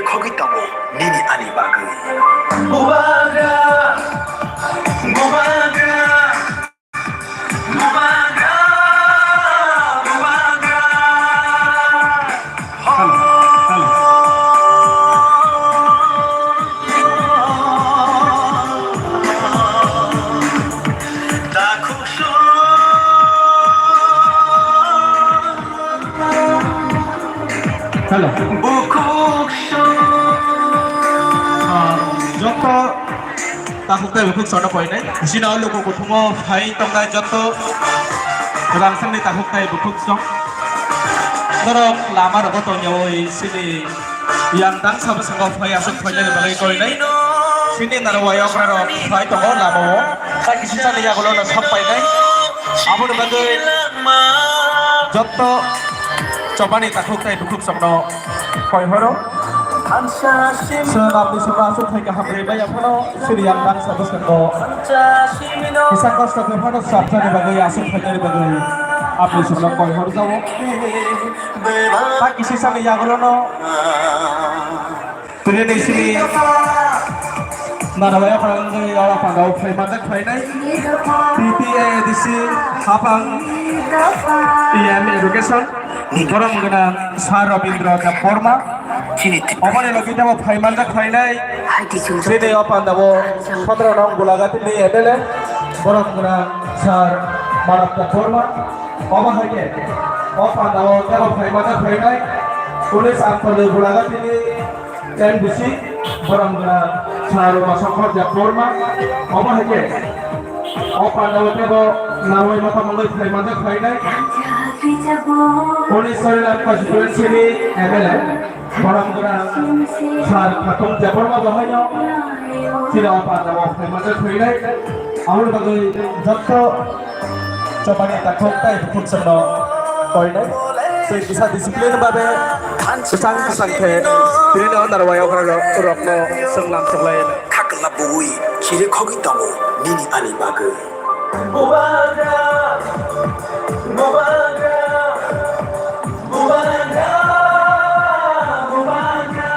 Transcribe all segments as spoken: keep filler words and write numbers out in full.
Khogwi tongo nini ani bagwi. Bubagra, bubagra, bubagra, bubagra. Hello, hello. Hello. Ah, joto takhuk tei bukhuk sono koinai. Bisino luku kuthumo phai tongnai joto rangchakni takhuk tei bukhuk song. Norok lama rogo tongyawi sini yang dang sabo sangko phai aswk phainani bagwi koinai. Sini naro wayok rok phai tongo lamao. Sakhi sisani yagulo no sok painai. Aboni bagwi joto chobani takhuk tei bukhuk songno koi horo. Sir, apni songno aswk thai kaham rwi bai aphano siri yang dang sabo songno kisa kosto khe phano swrapjani bagwi aswk phainani bagwi apni songno koi hor jao. Sakhi sisani yagulo no Tini sini narwaya pharangwi oro pandao phai manjak phainai T T A D C Hapang E M Education borom gwnang Sir Robindra Debbarma. Oboni logi tebo phai manjak phainai sini o pandao Chandra Nong Gulagatini M L A borom gwnang Sir Manab Debbarma. Obo hai khe o pandao tebo phai manjak phainai Police Ampalwi Gulagatini M D C borom gwnang Sir Umasongkhor Debbarma. Obo hai khe o pandao tebo narwai mata mungwi phai manjak phainai Unis Sorilam constituency ni M L A borom gwnang Sir Khatung Debbarma bahaino chini o pandao phai manjak phainai. Aboni bagwi joto Chobani takhuk tei bukhuk songno koinai. Tei kisa discipline babe kwchang kwchang khe tini no narwai okra rok, rokno songlam soklai. Khakla bui khire khogwi tongo nini ani bagwi. Bubagra, bubagra, bubagra, bubagra.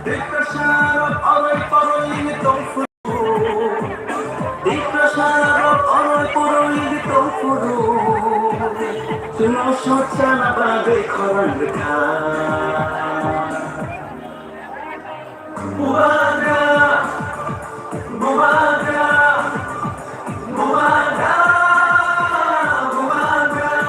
Tiprasarok oroi poroi tongphuru. Tiprasarok oroi poroi tongphuru. Chwngno sochana bagwi khorang rwkha. Bubagra, bubagra, bubagra, bubagra.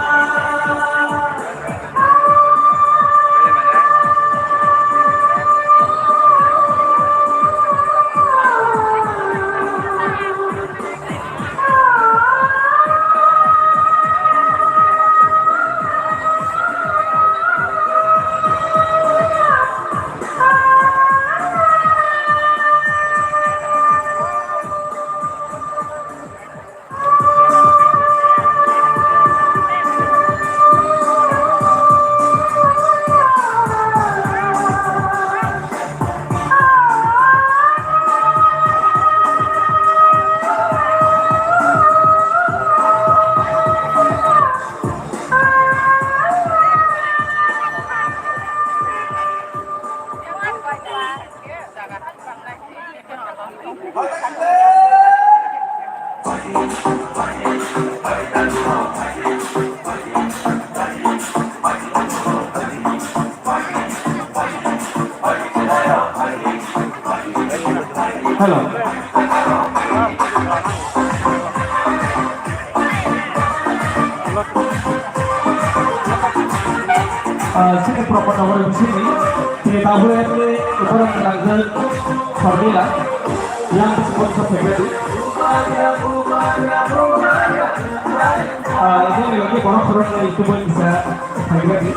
Hello. Ah, sini proper number di sini. Di tabur ini ukuran tanggal formula yang disebut sebagai itu. Ah, ini lagi kono kono itu pun bisa terjadi.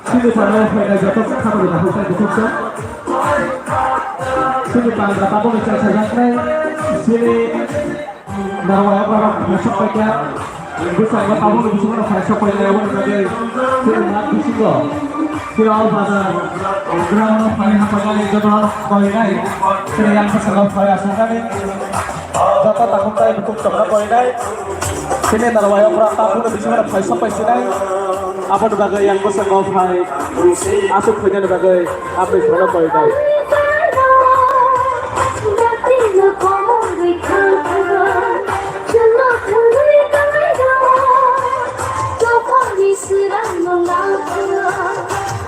Sini panel phainai joto kha tabuk tabuk kha tabuk kha. Sini panel tabuk ni chai sajak nai. Sini narwai tabuk ni sok pai kha. Bwskango tabuk ni bisingo phai sok pai nai, aboni bagwi sini mat bisingo. Phial bazar ground o phai haphai joto koinai, chini yang bwskango phai aswknani joto takhuk tai bukhuk tongna koinai, chini narwai okra takhukno bisingo phai sopai sinai, aboni bagwi yang bwskango phai aswk phainani bagwi aboni phano koinai.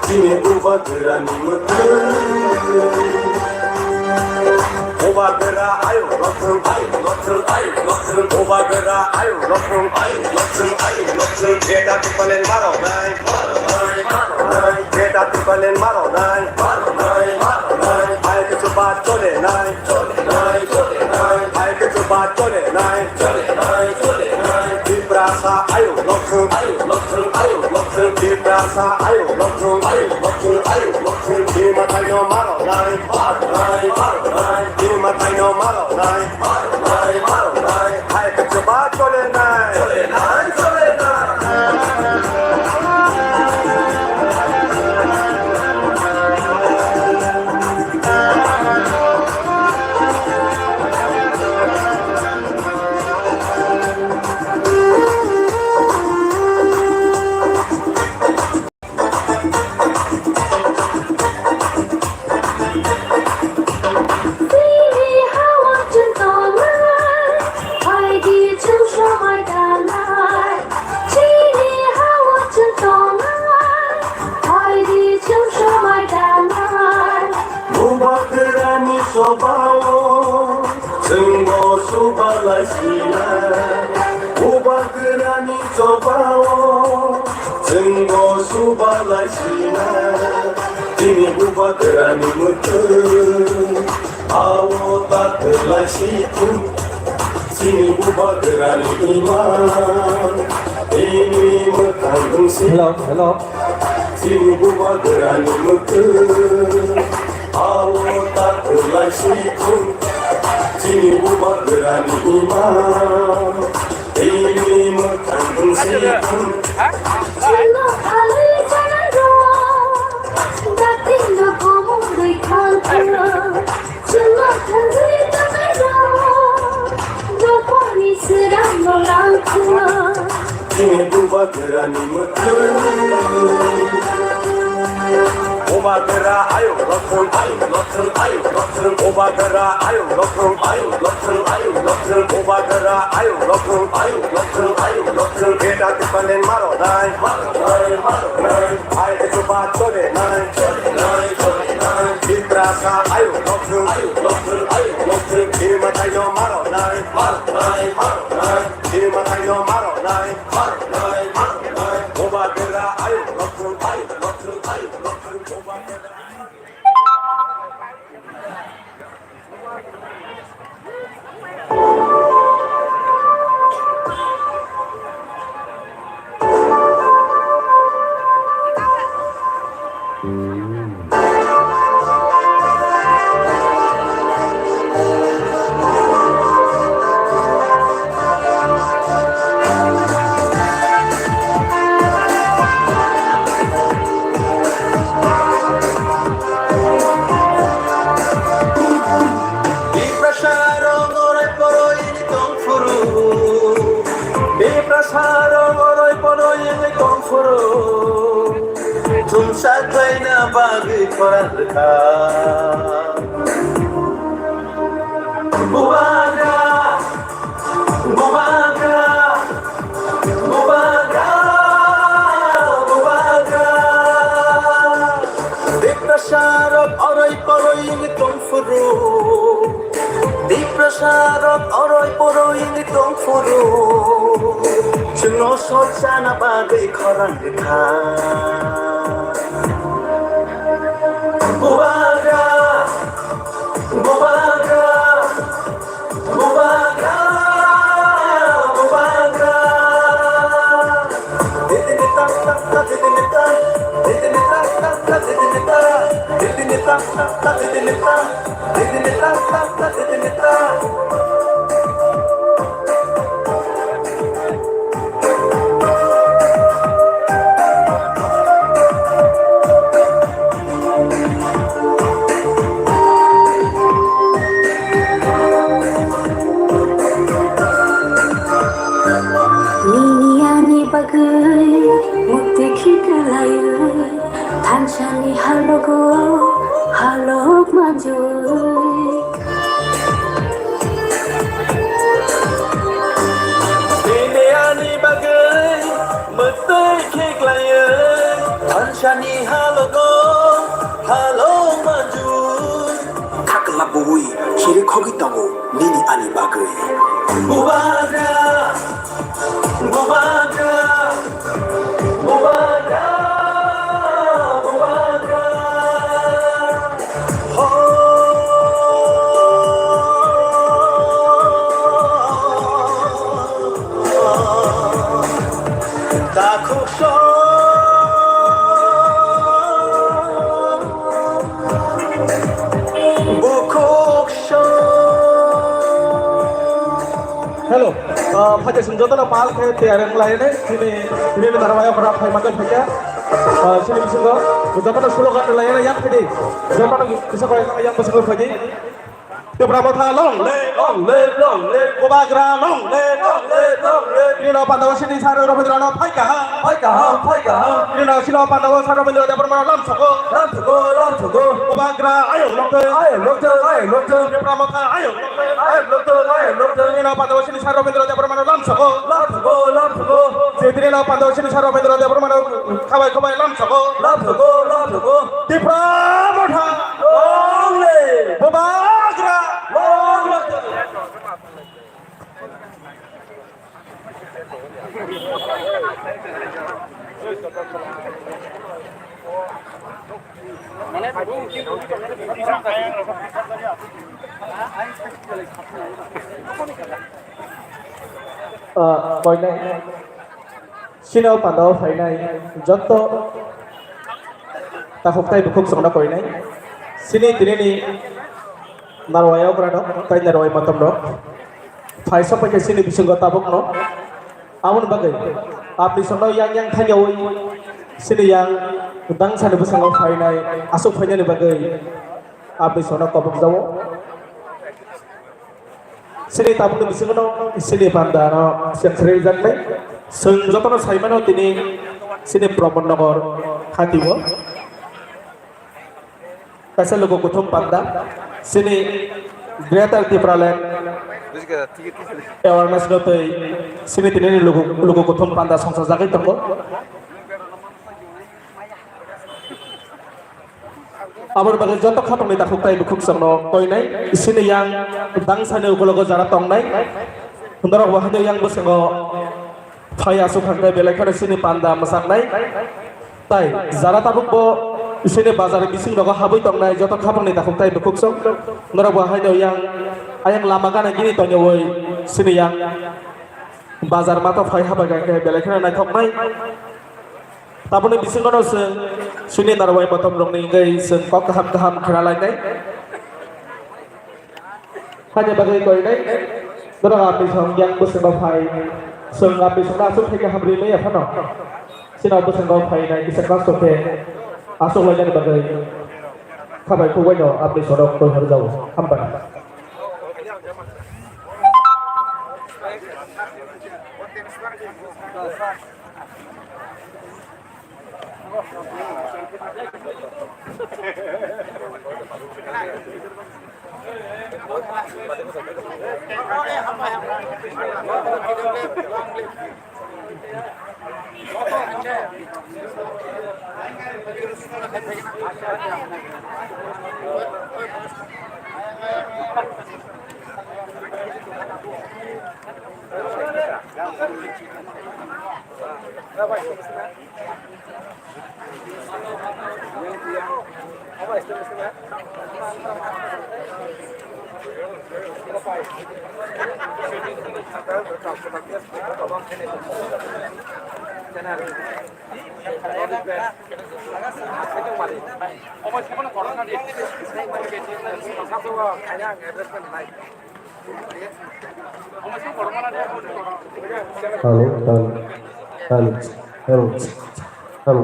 Chini bubagrani mwkhwtwng. Bubagra ayo lothwng, ayo lothwng, ayo lothwng. Bubagra ayo lothwng, ayo lothwng, ayo lothwng. Beta tipalen maroknai, maroknai, maroknai. Beta tipalen maroknai, maroknai, maroknai. Hai kichu ba chole nai. Hai kichu ba chole nai. Tiprasa ayo lothwng, ayo lothwng, ayo lothwng. Tiprasa ayo lothwng, ayo lothwng, ayo lothwng. Bini mwtai no maro nai, maro nai, maro nai. Bini mwtai no maro nai, maro nai, maro nai. Hai kichu ba chole nai. Chole nai, chole nai. Bubagrani chobao chwngbo subalai sinai. Bubagrani chobao chwngbo subalai sinai. Chini bubagrani mwkhwtwng. Awo ta kwlai si thung, chini bubagrani imang, tini mwkhang wngsi. Hello, hello. Chini bubagrani mwkhwtwng, awo ta kwlai si thung, chini bubagrani imang, tini mwkhang wngsi thung. Chini bubagrani mwkhwtwng. Bubagra ayo lothwng, ayo lothwng, ayo lothwng. Bubagra ayo lothwng, ayo lothwng, ayo lothwng. Bubagra ayo lothwng, ayo lothwng, ayo lothwng. Beta tipalen maro nai, maro nai, maro nai. Hai chuba chole nai, chole nai, chole nai. Tiprasa ayo lothwng, ayo lothwng, ayo lothwng. Bini mwtai no maro nai, maro nai, maro nai. Bini mwtai no maro nai, maro nai, maro nai. Bubagra ayo lothwng, ayo lothwng, ayo lothwng. Bubagra. Tiprasa rok orai poroi wngwi tongphuru. Tiprasa rok orai poroi wngwi tongphuru. Chumsa khlaina bagwi khorang rwkha. Bubagra, bubagra, bubagra, bubagra. Tiprasa rok orai poroi wngwi tongphuru. Tiprasa rok orai poroi wngwi tongphuru. Chwngno sor chana bagwi khorang rwkha. Bubagra, bubagra, bubagra, bubagra. Didini tak tak tak didini tak, didini tak tak tak didini tak, didini tak tak tak didini tak, didini tak tak tak didini tak. Bini ani bagwi mwtwi khe klaiwi thansani halogo halo manjui. Khakla bui khiri khogwi tongo nini ani bagwi. Bubagra, bubagra, bubagra, bubagra. Ho. Takhuk song, bukhuk song. Hello, ah, phaikhe chwng jotono pal khe tiyar wng lai nai, chini, chini darwaya khorang phai manjak phaikha. Ah, chini bisingo jotono slogan rwlai nai yang phidi. Jotono kisa koi yang bisingo phaidi. Tipra Motha long live, long live, long live. Bubagra long live, long live, long live. Bini pandao chini sir Rabindra no phai kaham, phai kaham, phai kaham. Bini chini pandao sir Rabindra Debbarma lam soko, lam soko, lam soko. Bubagra ayok long live, ayok long live, ayok long live. Tipra Motha ayok long live, ayok long live, ayok long live. Bini pandao chini sir Rabindra Debbarma lam soko, lam soko, lam soko. Chini pandao chini sir Rabindra Debbarma khabai khabai lam soko, lam soko, lam soko. Tipra Motha long live! Bubagra long live! Ah, koinai. Chini o pandao phainai joto takhuk tai bukhuk chwngno koinai. Chini tinini narwai okra rok tai narwai matom rok phai sok paikha chini bisingo tabukno. Aboni bagwi apni chwngno yang yang thangyawi chini yang dangsani bwskango phainai aswk phainani bagwi apni chwngno kobokjago. Chini tabukni bisingono chini panda no chwng sri jaknai. Chwng jotono saimano tini chini Pramod Nagar khati o kaisa luku kuthum panda chini Greater Tipraland awareness no tei chini tini luku, luku kuthum panda songsa jagwi tongo. Aboni bagwi joto khatungni takhuk tai bukhuk chwngno koinai, isini yang dangsani ukologo jara tongnai. Norok bo haino yang bwskango phai aswk thangkhe belai kheno chini panda mwchaknai. Tai jara tabukbo isini bazar bising rogo habwi tongnai joto khatungni takhuk tai bukhuk chwng. Norok bo haino yang ayang lama gana gini tongyawi chini yang bazar mato phai habwi khe belai kheno naithoknai. Tabukni bisingono chwng chini narwai motom rokni wngwi chwng kok kaham kaham khna lainai. Haini bagwi koinai, norok apni song yang bwskango phai, chwng apni songno aswk khe kaham rimwi ya phano. Chini bwskango phainai kisa klas tongkhe aswk lainani bagwi khabai khukbaino apni sorok koi horjao. Hambai. Hello, hello, hello, hello, hello.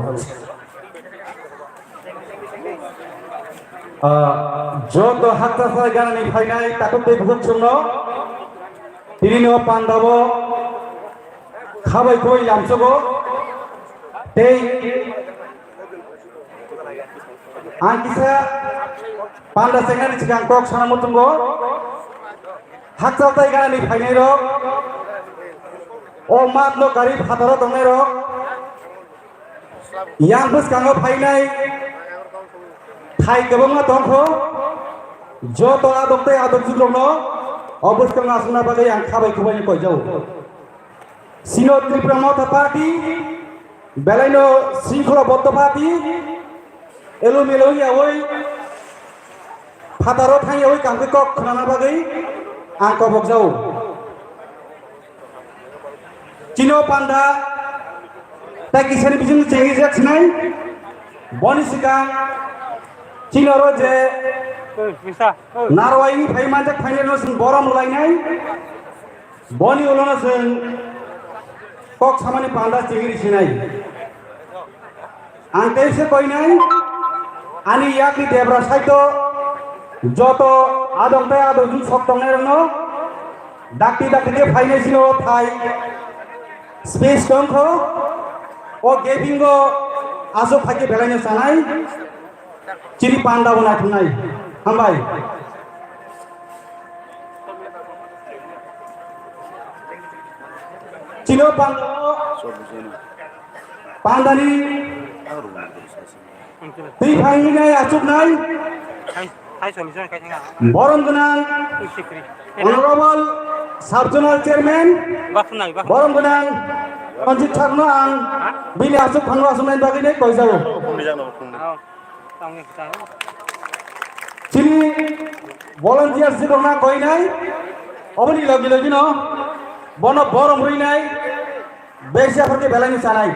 Ah, joto hakchasa ganani phainai takhuk tei bukhuk chwngno tini no pandao khabai khoi lamsogo tei ang kisa Panda chengnani sikang kok sana muchungo. Hakchal tai ganani phainai rok. O mat no gari phataro tongnai rok. Yang bwskango phainai thai kwbangma tongkho. Joto adok tei adok jukrokno o bwskango aswkna bagwi ang khabai khubaino koijao. Sino Tripura Motha Party, belaino Singkholo Boddo Party, elo melo yawi phataro thang yawi kangkhe kok khnana bagwi ang kobok jao. Chino panda, tai kisani bising chengi jak sinai, boni sikang, chino ro je, narwai ni phai manjak phai no sing borom lainai, boni ulo no sing kok samani panda chengiri sinai. Ang teisa koinai, ani yakni debra saito joto adong tei adong jun sok tongnai rokno dakti dakti khe phainai sino thai space tongkho, o gaping o aswk phaikhe belaino chanai, chini panda bo naithoknai. Hambai. Chino panda o Pandani twi phainai achuknai borom gwnang Honorable Sub Zonal Chairman, borom gwnang Ranjit Sarno ang bini achuk phano achuknai bagwi nai koijao. Chini volunteers si rokna koinai, oboni logi logi no bono borom rwinai, besi aphor khe belai ni chanai.